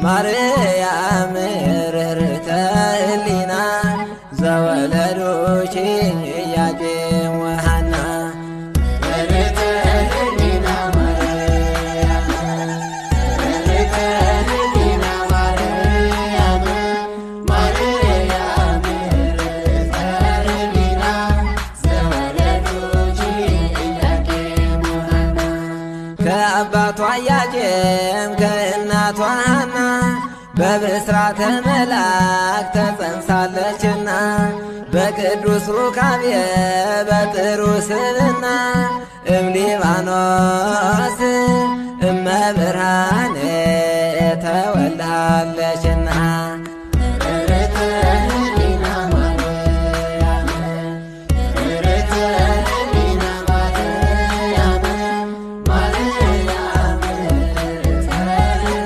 ማርያም ርኅርኅተ ሕሊና ዘወለዱኪ ኢያቄም ወሐና። ርኅርኅተ ሕሊና ማርያም፣ ርኅርኅተ ሕሊና ማርያም፣ ማርያም ርኅርኅተ ሕሊና ዘወለዱኪ ኢያቄም ወሐና። ከአባቷ ኢያቄም ከእናቷ ሐና በብስራተ መልአክ ተጸንሳለችና፣ በቅዱስ ሩካቤ በጥሩ ስብና እምሊባኖስ እመብርሃን ተወልዳለችና።